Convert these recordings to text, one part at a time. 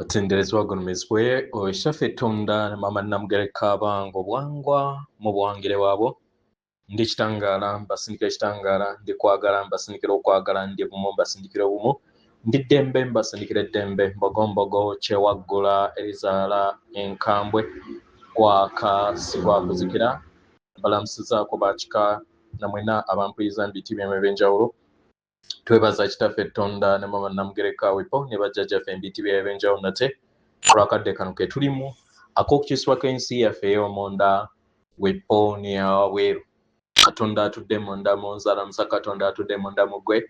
Atenderezebwa agulumizibwe oyo Kitaffe Tonda ne Maama Namugereka abange obuwangwa mu buwangire bwabwo. Ndi kitangaala mbasindikira ekitangaala, ndi kwagala mbasindikira okwagala, ndi bumu mbasindikira obumu, ndi ddembe mbasindikira eddembe, mbogombogo kyewaggula erizaala enkambwe, gwaka si gwa kuzikira. Mbalamusizaako bakika na mwena abampuliriza mu biti byamwe eby'enjawulo. Twebaza Kitaffe Tonda ne Maama Namugereka Wipo ne bajjajjaffe embiti by'ebyenjawulo nate olwakadde kano ke tulimu ak'okukyusibwa kw'ensi yaffe ey'omunda Wipo n'eyawabweru. Katonda atudde munda mu nze alamusa Katonda atudde munda mu ggwe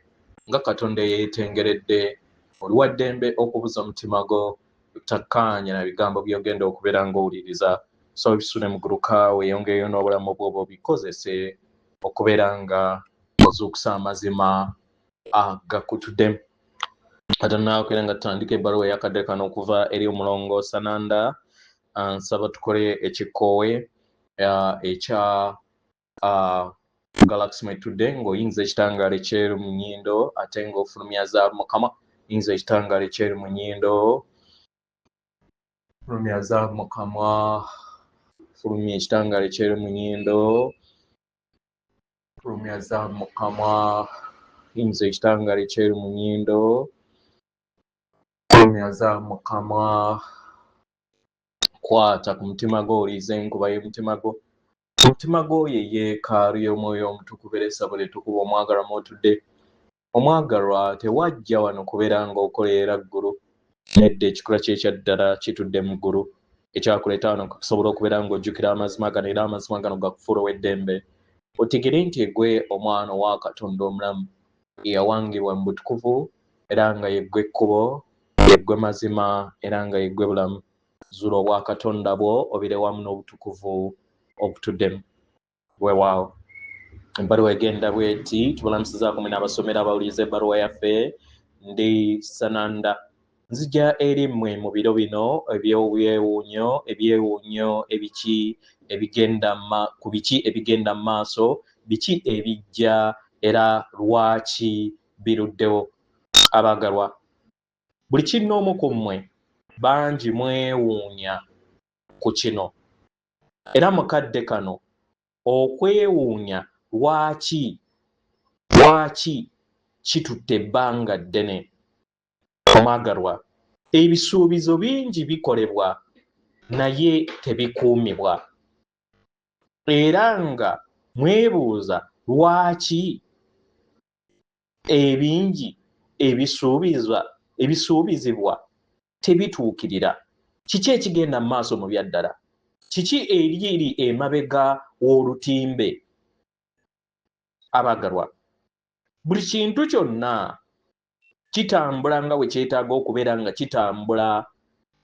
nga Katonda eyeetengeredde oli wa ddembe okubuza omutima gwo otakkaanya na bigambo by'ogenda okubeera ng'owuliriza so ebisule muguluka weeyongereyo n'obulamu bwo obikozese okubeera nga ozuukusa amazima agakutuddemu. Ate nakwera nga tutandika ebbaluwa eyakadde kano okuva eri omulongo Sananda, nsaba tukole ekikoowe ekya Galaxy mwetudde ng'oyinza ekitangaala ekyeru mu nnyindo ate ng'ofulumya zaabu mu kamwa. Yinza ekitangaala ekyeru mu nnyindo, fulumya zaabu mu kamwa, fulumya ekitangaala ekyeru mu nnyindo, fulumya zaabu mu kamwa, yinza ekitangaala ekyeru mu nnyindo, fulumya zaabu mu kamwa. Kwata ku mutima gwo owulirize enkuba y'omutima gwo. Omutima gwo ye yeekaalu y'omwoyo omutukuvu era essabo lye tukuba omwagalwa mw'otudde. Omwagalwa tewajja wano kubeera ng'okolerera ggulu, nedda ekikula kye ekya ddala kitudde mu ggulu. Ekyakuleeta wano kusobola okubeera ng'ojjukira amazima gano era amazima gano gakufuula ow'eddembe. Otegere nti eggwe omwana owa Katonda omulamu eyawangibwa mu butukuvu era nga yeggwe ekkubo, yeggwe mazima era nga yeggwe bulamu. Zuula obwakatonda bwo obire wamu n'obutukuvu obutuddemu. Weewaawo. Ebbaluwa egenda bweti, tubalamusizaako mwena abasomera abawuliriza ebbaluwa yaffe. Ndi Sananda. Nzija eri mmwe mu biro bino eby'obyewuunyo, ebyewuunyo ebiki ebigenda ma, ku biki ebigenda mu maaso, biki ebijja era lwaki biruddewo. Abaagalwa, buli kinnoomu ku mmwe bangi mwewuunya ku kino era mu kadde kano okwewuunya lwaki lwaki kitutte ebbanga ddene. Omwagalwa, ebisuubizo bingi bikolebwa naye tebikuumibwa era nga mwebuuza lwaki ebingi ebisuubizwa ebisuubizibwa tebituukirira. Kiki ekigenda mu maaso mu byaddala? Kiki eriri emabega w'olutimbe? Abagalwa, buli kintu kyonna kitambula nga bwe kyetaaga okubeera nga kitambula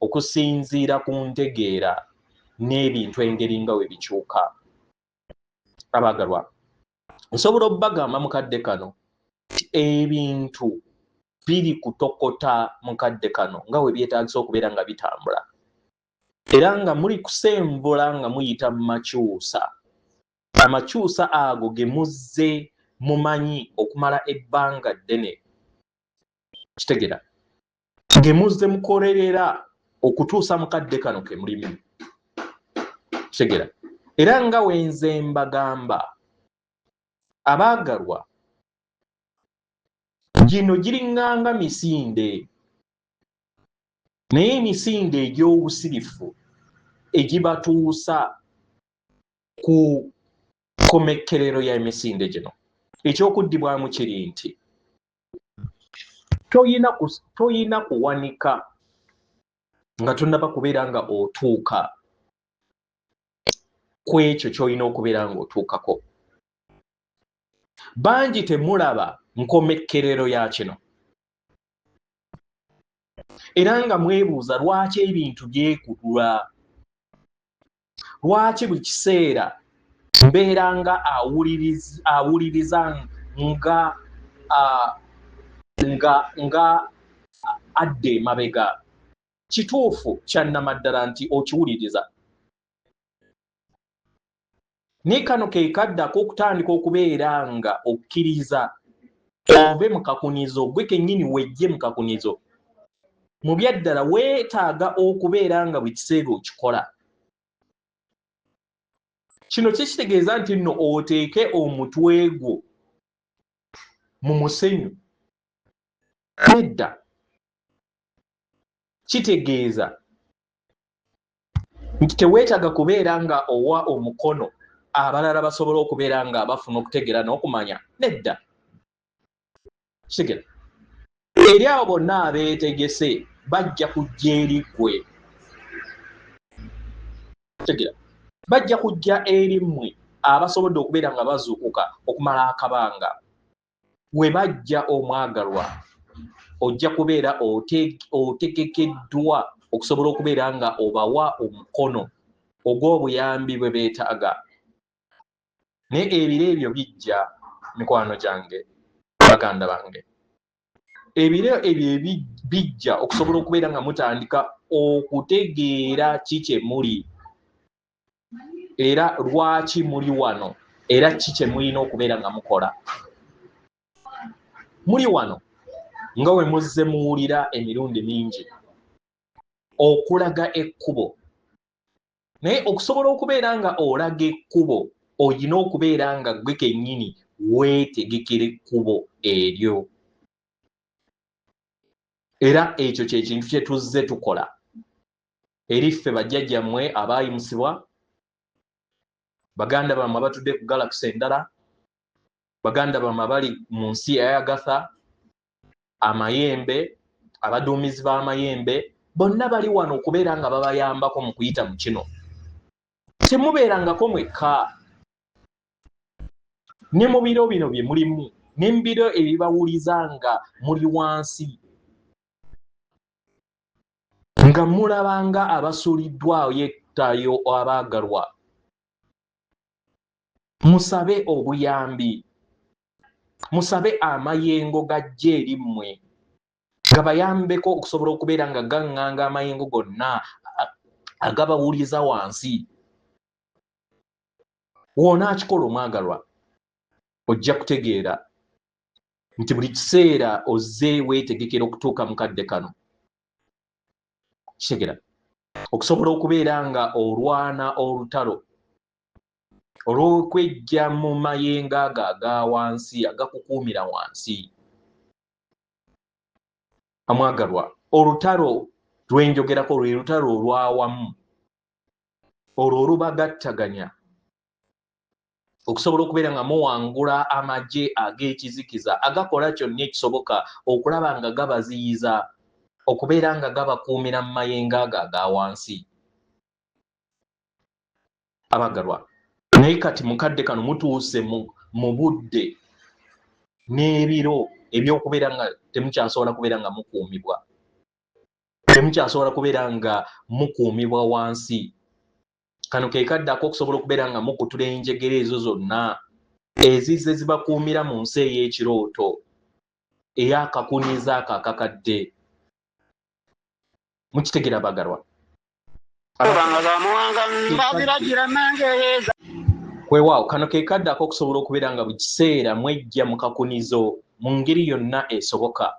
okusinziira ku ntegeera n'ebintu engeri nga bwe bikyuka. Abagalwa, nsobola okubagamba mu kadde kano nti ebintu biri kutokota mu kadde kano nga bwe byetaagisa okubeera nga bitambula era nga muli kusenvula nga muyita mu makyusa. Amakyusa ago ge muzze mumanyi okumala ebbanga ddene, kitegera, ge muzze mukolerera okutuusa mu kadde kano ke mulimu, kitegera. Era nga wenze mbagamba abaagalwa, gino giringanga misinde, naye emisinde egy'obusirifu egibatuusa ku nkomekkerero y'emisinde gino. Ekyokuddibwamu kiri nti toyina kuwanika nga tonnaba kubeera nga otuuka ku ekyo ky'olina okubeera ng'otuukako. Bangi temulaba nkomekkerero ya kino era nga mwebuuza lwaki ebintu byekutula, lwaki buli kiseera mbeera nga awuliriza nga nga nga adda emabega. Kituufu kyannamaddala nti okiwuliriza, naye kano ke kadde ak'okutandika okubeera nga okkiriza ove mu kakunizo, gwe kennyini wejje mu kakunizo. Mu byaddala weetaaga okubeera nga buli kiseera okikola. Kino kikitegeeza nti nno oteeke omutwe gwo mu musenyu? Nedda. Kitegeeza nti teweetaaga kubeera nga owa omukono abalala basobole okubeera nga bafuna okutegeera n'okumanya? Nedda. Kitegera, eri abo bonna abeetegese bajja kujja eri ggwe. Kitegera, bajja kujja eri mmwe abasobodde okubeera nga bazuukuka okumala akabanga. We bajja, omwagalwa, ojja kubeera otegekeddwa okusobola okubeera nga obawa omukono ogw'obuyambi bwe beetaaga. Naye ebiro ebyo bijja, mikwano gyange, baganda bange, ebiro ebyo bijja okusobola okubeera nga mutandika okutegeera ki kye muli era lwaki muli wano era ki kye mulina okubeera nga mukola. Muli wano nga we muzze muwulira emirundi mingi okulaga ekkubo. Naye okusobola okubeera nga olaga ekkubo, olina okubeera nga ggwe kennyini weetegekera ekkubo eryo. Era ekyo kye kintu kye tuzze tukola eri ffe bajjajjammwe abaayimusibwa, baganda bammwe abatudde ku galaxy endala, baganda bammwe abali mu nsi eyayagatha amayembe, abaduumizi b'amayembe bonna bali wano okubeera nga babayambako mu kuyita mu kino. Temubeerangako mwekka ne mu biro bino bye mulimu, ne mu biro ebibawuliza nga muli wansi, nga mulabanga abasuuliddwayo ettaayo. Abaagalwa, musabe obuyambi, musabe amayengo gajje eri mmwe gabayambeko okusobola okubeera nga gaŋŋanga amayengo gonna agabawuliza wansi. Woonaakikola, omwagalwa, ojja kutegeera nti buli kiseera ozze weetegekera okutuuka mu kadde kano. Kitegera, okusobola okubeera nga olwana olutalo olw'okwejja mu mayengo ago aga wansi agakukuumira wansi. Amwagalwa, olutalo lwenjogerako lwe lutalo olwawamu, olwo olubagattaganya okusobola okubeera nga muwangula amagye ag'ekizikiza agakola kyonna ekisoboka okulaba nga gabaziyiza okubeera nga gabakuumira mu mayengo ago aga wansi. Abagalwa, naye kati mukadde kano mutuuse mu budde n'ebiro ebyokubeera nga temukyasobola kubeera nga mukuumibwa, temukyasobola kubeera nga mukuumibwa wansi. Kano ke kadde ak'okusobola okubeera nga mukutula enjegere ezo zonna ezizze zibakuumira mu nsi ey'ekirooto ey'akakuniza ako akakadde. Mukitegera, bagalwa? Weewaawo, kano ke kadde ak'okusobola okubeera nga buli kiseera mwejja mu kakunizo mu ngeri yonna esoboka,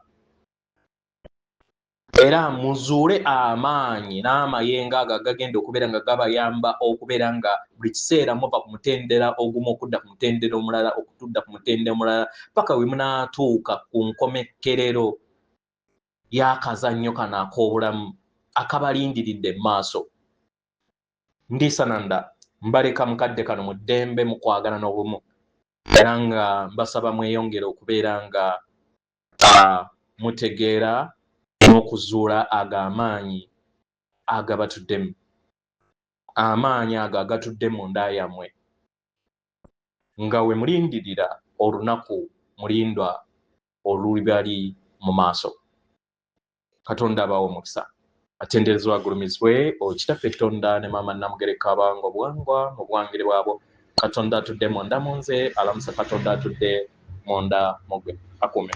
era muzuule amaanyi n'amayengo ago agagenda okubeera nga gabayamba okubeera nga buli kiseera muva ku mutendera ogumu okudda ku mutendera omulala, okutudda ku mutendera omulala, paka we munaatuuka ku nkomekkerero y'akazannyo kano ak'obulamu akabalindiridde mu maaso. Ndiisananda mbaleka mukadde kano mu ddembe, mu kwagala n'obumu, era nga mbasaba mweyongere okubeera nga mutegeera n'okuzuula ago amaanyi agabatuddemu, amaanyi ago agatudde mu nda yammwe nga we mulindirira olunaku mulindwa olubali mu maaso. Katonda abawo omukisa. Atenderezebwa agulumizibwe okitaffe Tonda ne maama Namugereka, abawanga obuwangwa mu buwangire bwabwo. Katonda atudde munda mu nze alamusa Katonda atudde munda mu gwe. Akuume.